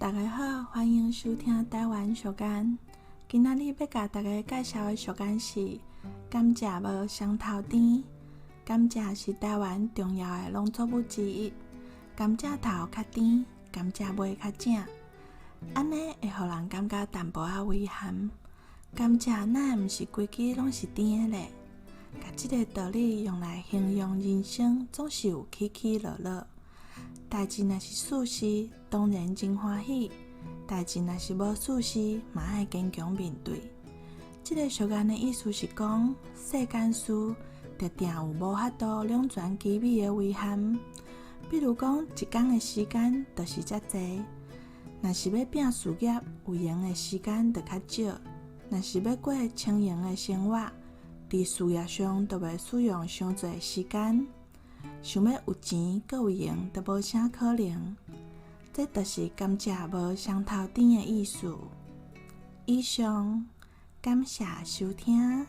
大家好，歡迎收聽台灣俗諳。今仔日欲共大家介紹的俗諳是甘蔗無雙頭甜。甘蔗是台灣重要的農作物之一。甘蔗頭較甜，甘蔗尾較正，按呢會予人感覺淡薄仔遺憾。甘蔗哪會毋是規支攏是甜的咧？共這个道理用來形容人生，總是有起起落落。代誌若是順遂，當然真歡喜；代誌若是無順遂，嘛愛堅強面對。這个俗諳的意思是講，世間事定定有無法度兩全其美的遺憾。比如講，一工的時間就是遮濟，若是欲拚事業，有閒的時間就較少；若是欲過清閒的生活，佇事業上就袂使用傷濟時間。想欲有錢閣有閒，都無啥可能。這就是甘蔗無雙頭甜的意思。以上，感謝收聽。